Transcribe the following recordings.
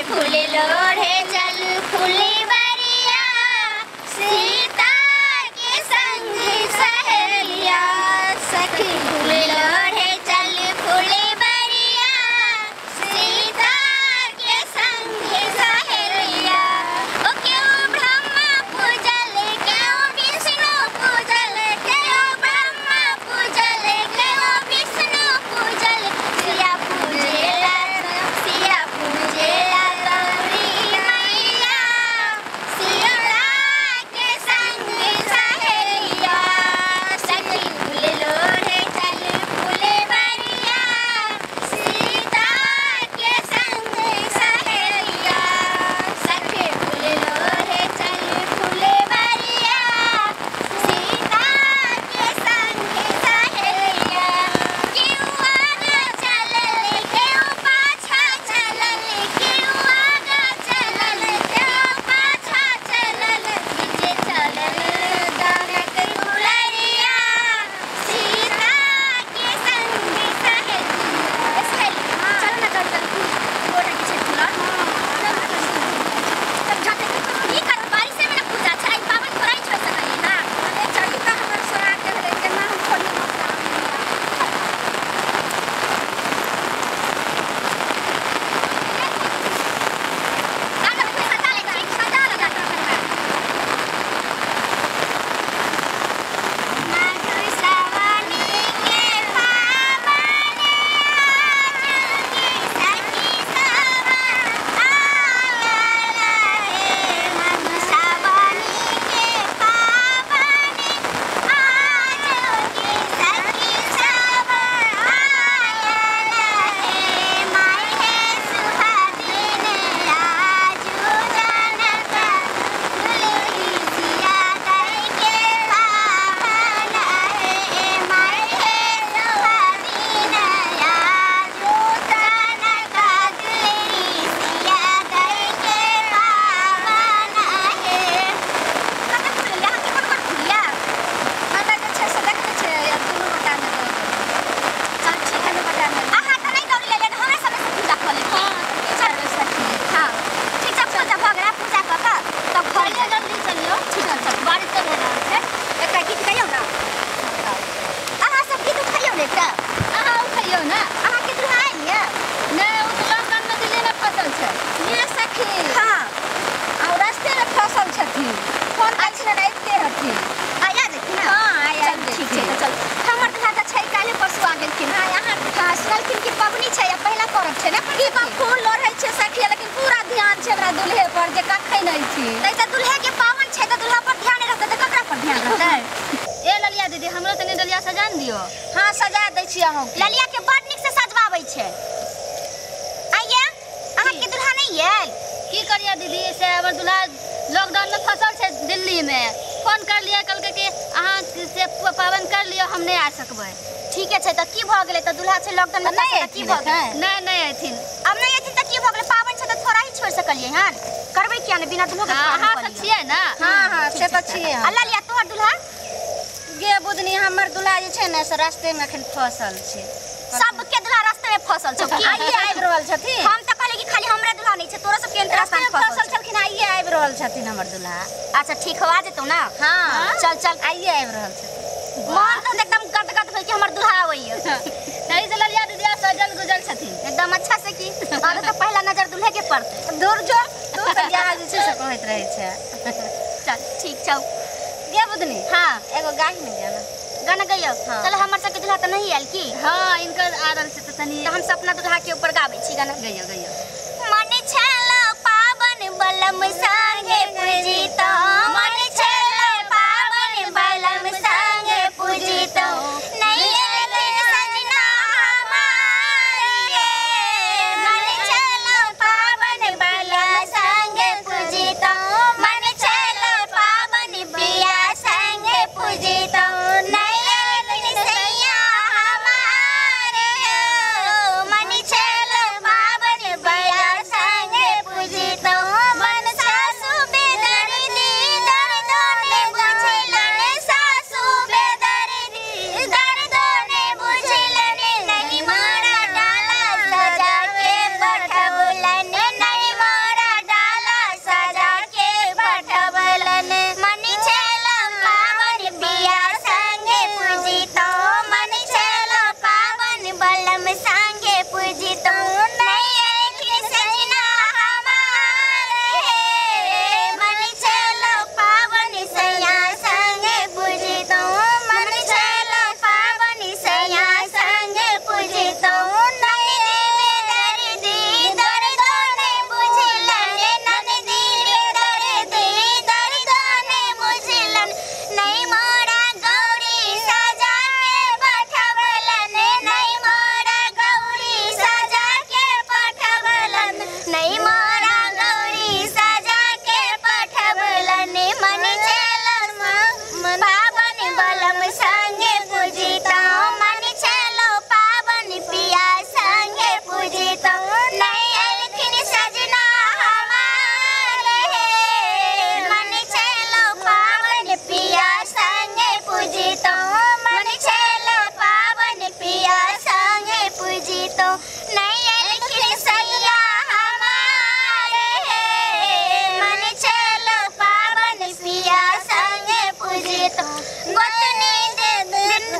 फूल लोढ़े चल फुलवरिया सीता के संग सहेलिया सखी फूल लोढ़े चल फुलवरिया सीता के संग सहेलिया। ओ क्यों ब्रह्मा पूजल क्यों विष्णु पूजल क्यों ब्रह्मा पूजल क्यों विष्णु पूजल सिया पूजेला सिया पूजेला गौरी मैया सीता के संग सहेलिया सखी फूल लोढ़े चल फुलवरिया सीता के संग सहेलिया सखी फूल लोढ़े चल फुलवरिया सीता के संग सहेलिया। क्यों आगा चलल क्यों पाछा चलल क्यों आगा चलल क्यों पाछा चलल पीछे चलल दनक दुलरिया सीता के संग सहेलिया। सहेली चल ना चल चल फूल लोढ़े के छै फूल चल चल चल झटे की कर बारिश में ना पूजा छै पावन थोड़ा ही छोड़ सकली ना। अरे चली त हमर सोना के भेलै केना हम खोली मत। आगा फूल सजा ले छी सजा ले जाकर मधुश्रावणी के पावन आजुगी सखी सब आयल हे। मधुश्रावणी के पावन आजुगी सखी सब आयल हे। माय हे सुहागिन आजु जनक दुलही सिया दई के पावन हे। माय हे सुहागिन आजु जनक दुलही सिया दई के पावन हे। कते फूल या के कोन कोन फूल या हमरा जे छै से देखने छै दुनू गोटा मे दऽ देबै। चल ठीक है दुनू गोटा मे। अहाँ तऽ नहि दौड़ लेलियै हमरा समय से पूजा कऽ लेब। हां की करबै सखी। हाँ ठीक छै पूजा भऽ गेल पूजा कऽ कऽ तब घर चलिए जल्दी चलियो ठीक छै चल बारिश तऽ भऽ रहल छै। एकटा गीत गइयौ ना। अहाँ सब गीत उठाइयौ ने एकटा। अहाँ उठैयौ ने। अहाँके दुल्हा आयल यऽ? नहि ओ तऽ लॉकडाउन मे दिल्ली मे फसल छै। ये सखी हाँ आ रास्ते मे फसल छथिन फोन करै छियै ने अबिते हथिन। आया जेथिन ना? हां आया चल ठीक छै तऽ चल। हमर दुल्हा तऽ छै काल्हि परसू आ गेलखिन। हां अहाँ हाँ सुनलखिन कि पबनी छै आ पहिला पर्व छै ने। की बा फूल लोढ़ै छै सखी लेकिन पूरा ध्यान छै हमरा दुल्हे पर जे कखन अयथिन। तै तऽ दुल्हे के पावन छै तऽ दुल्हा पर ध्यान नहि रहतै तऽ ककरा पर ध्यान रहतै? ए ललिया दीदी हमरो तनी डलिया सजा ने दियौ। हां सजा दै छी अहाँके। ललिया के बड़ नीक से सजवाबै छै। आइये अहाँके दुल्हा नहि आयल? की करिए दीदी से हमर दुल्हा लॉकडाउन में फसल छै दिल्ली में। फोन कर लियै कहलकै कि अहाँ से पावन कर लियौ हम नहि आ सकबै। ठीके छै तऽ की भऽ गेलै तऽ दुल्हा छै लॉकडाउन में नहि फसल तऽ की भऽ गेलै? नहि नहि अयथिन। अब नहि अयथिन तऽ की भऽ गेलै? पावन छै तऽ थोड़ा ही छोड़ि सकलियै हन। करबै किया नहि बिना दुल्हो के हाँ, पावन अहाँ कऽ सब लिअ। छियै ने। हां हां से तऽ छियै आ हम। ललिया तोहर दुल्हा? गे बुधनी हमर दुल्हा जे छै ने से रास्ते मे एखन फसल छै। सबके दुल्हा रास्ते में फसल छौ की? आइए आबि रहल छथिन। हम तऽ कहलियै कि खाली हमरे दुल्हा नहि छै तोरो सबके रास्ते रास्ता मे में फसल फसल छै। छलखिन आइए आबि रहल छथिन हमर दुल्हा। अच्छा ठीक हो आ जेतौ ना? हां चल चल आइए आबि रहल छथिन। मन तऽ एकदम गदगद भेल कि हमर दुल्हा आबैया। तही से ललिया दीदी सजल गुजल छथिन एकदम अच्छा से की आरो तऽ पहिला नजर दुल्हे के पड़तै। दूर जो तू तऽ बियाह जे छै से कहैत रहै छै। चल ठीक छौ। गे बुधनी हाँ एगो गाही ने गाना। गाना गइयौ। हाँ। चल हमर सबके दुल्हा तऽ नहीं आयल की? हाँ इनकर आ रहल छै तऽ तनी तऽ हम सब अपना दुल्हा के ऊपर गाबै छी गाना। गइयौ गइयौ। मन छल पावन बलम संगे पूजितो मन छल पावन बलम संगे पूजितो नहीं एलखिन सजना हमार रे। मन छल पावन बलम संगे पूजितो मन छल पावन पिया संगे पूजितो नहीं एलखिन सैया हमार रे। मन छल पावन बलम गोतनी दे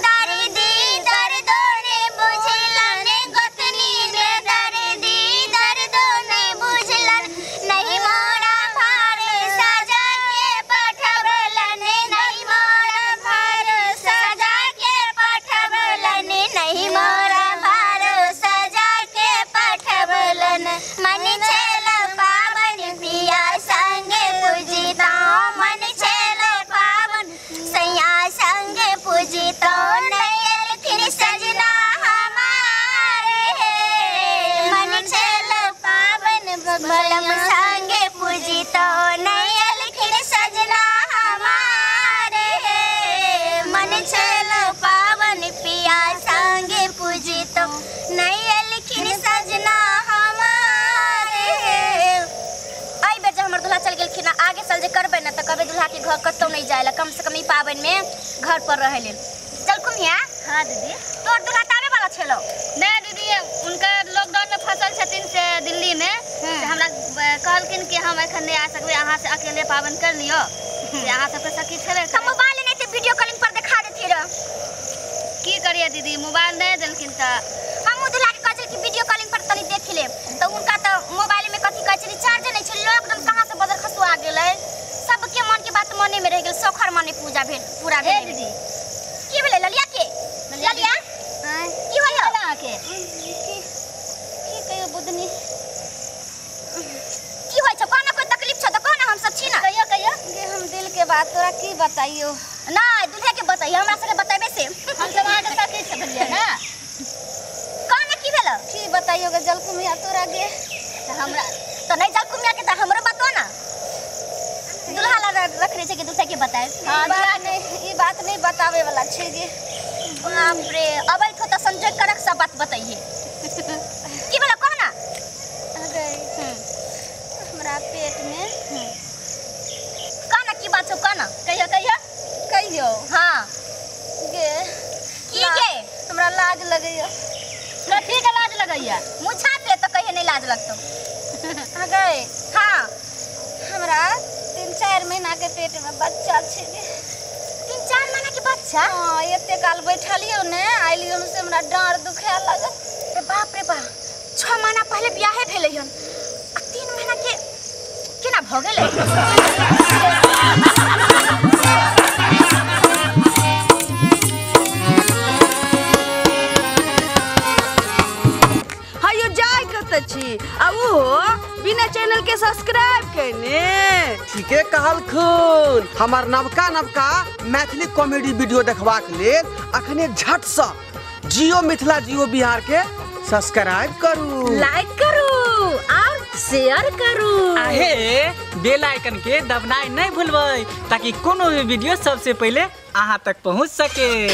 दरी दी दर्दो ने बुझलन गोतनी दे दर्दी दर्दो ने बुझलन नहीं मोरा भार सजा के पठबलन नहीं मोरा भार सजा के पठबलन नहीं मोरा भार सजा के पठबलन मन छेल पावन पिया संगे पूजिता मन छेल पावन सैया संगे पूजिता नैलखिन सजना हमारे हे मन छेल पावन बलम संगे पूजिता नैलखिन सजना हमारे हे मन छेल पावन पिया संगे पूजिता नैलखिन सजना हमारे हे। एहि बेर जे हमर दूल्हा चल गेलखिन आगे साल जे करबै ने तऽ कहबै दूल्हा के घर कतौ नहीं जाय ला, कम से कम ई पाबनि में घर पर रहै लेल। चल कुम्हिया। हाँ दीदी। तोर दूल्हा तऽ आबै वाला छलो? नहीं दीदी, उनका लॉकडाउन में फसल छथिन से दिल्ली में, से हमरा कहलखिन कि हम एखन नहीं आ सकबै, अहाँ से अकेले पाबनि कर लियो, से अहाँ सबके सखी छेबे तऽ मोबाइल नहीं तऽ वीडियो कॉलिंग पर देखा देती रह। की करिए दीदी, मोबाइल नहीं देलखिन तऽ हमहूँ दूल्हा के कहै छलियै कि वीडियो कॉलिंग पर तनी देख लेब, तऽ उनका तऽ मोबाइल में कथी कहै छै रिचार्ज नहीं छै, लॉकडाउन कहाँ से बदल खसुआ गेलै, सबके मन के बात मने में रह गेल, सौखर मने पूजा भेल पूरा भेल। दीदी की भेलै ललिया के? ललिया की होइयो अहाँके? की कहियो बुधनी, की होइ छौ? कहना कोई तकलीफ छौ तऽ कहना, हम सब छी ना। कहियो कहियो। गे हम दिल के बात तोरा की बताइयो? नहीं दूल्हे के बताइयो, हमरा सबके बतेबे से हम सब अहाँके सखी छे भेलियै ना। कहना की भेल? की बताइयो गे जलकुमिया तोरा गे? तऽ हमरा तऽ नहीं जलकुमिया के तऽ हमरो बतो ना, दूल्हा ला रखने छै कि दूल्हे के बताए। हाँ, ई बात नहीं बतावे वाला छै गे। बाप रे, अबै थो तऽ संजय करक सब बात बताइए। की भेल कहना? हमरा पेट में कहना की बात छौ, कहना कहियो कहियो कहियो। हाँ गे की गे? हमरा लाज लगैया। कथी के लाज लगैया? मुँह छाप ले तऽ कहियो नहीं लाज लगतौ। गए हाँ हमरा 3-4 महीना के पेट में बच्चा छै गे। 3-4 महीना के बच्चा? हाँ, एते काल बैठलियो ने आइलियो से हमरा डाँड़ दुखाए लागल। रे बाप रे बाप, 6 महीना पहले बियाहे भेलै हन आ 3 महीना के केना भऽ गेलै? हयो जाय कतऽ छी आ ओहो बिना चैनल के सब्सक्राइब केने? ठीके कहलखुन। हमार नवका नवका मैथिली कॉमेडी वीडियो देखबाक लेल अखने झट से जियो मिथिला जियो बिहार के सब्सक्राइब करू, लाइक करू और शेयर करू। आहे बेल आइकन के दबनाइ नहीं भूलबै ताकि कोनो भी वीडियो सबसे पहले अहाँ तक पहुँच सके।